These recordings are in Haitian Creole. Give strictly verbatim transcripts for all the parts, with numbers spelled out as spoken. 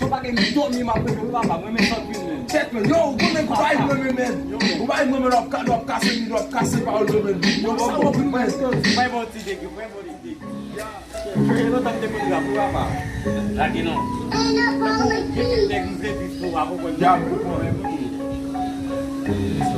Se yon bagay m dòmi m ap rete wi papa, mwen men sa anpil men. Tèt men, yo, ou konnen kou bay mwen men men. Ou bay mwen men, w ap ka- w ap kase mi, w ap kase pawòl yo men. Yo, sa w ap men. Bay bon ti degi, bay bon ti degi. Fè lontan m te konn rap wi papa. Lage non. Depi nèg m vle viv pou rap, ou konn. Ya, m konprann.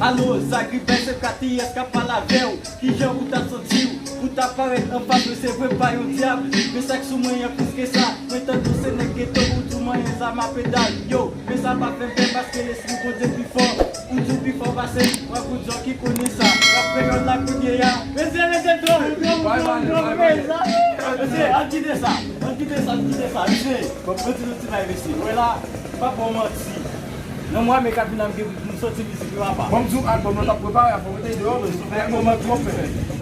Alo, Zagri Bèl, se K T S k ap pale avè w. Kijan ou ta santi w pou ta parèt anfas mwen? Se vre m pa yon dyab, men sa k sou mwen an plis ke sa. Mwen tande w se nèg geto, ou di w manyen zam a pedal. Yo, men sa pa fè m pè paske lespri Bondye pi fò. Ou di w pi fò pase m, w ap di w ki konnen sa. W ap kreyòl la kounye a. Mesye, mesye, dwòl, dwòl, dwòl, dwòl, mesye. Mesye, ann kite sa, ann kite sa, ann kite sa, mesye. Mwen di nou ti bagay, mesye. Wè la, m p ap ba w manti. Nan mwa me k ap vin la, m gen pou m soti mizik yo apa. Bon, m di w albòm lan t ap prepare, fò w mete deyò, men se yon moman twò fè.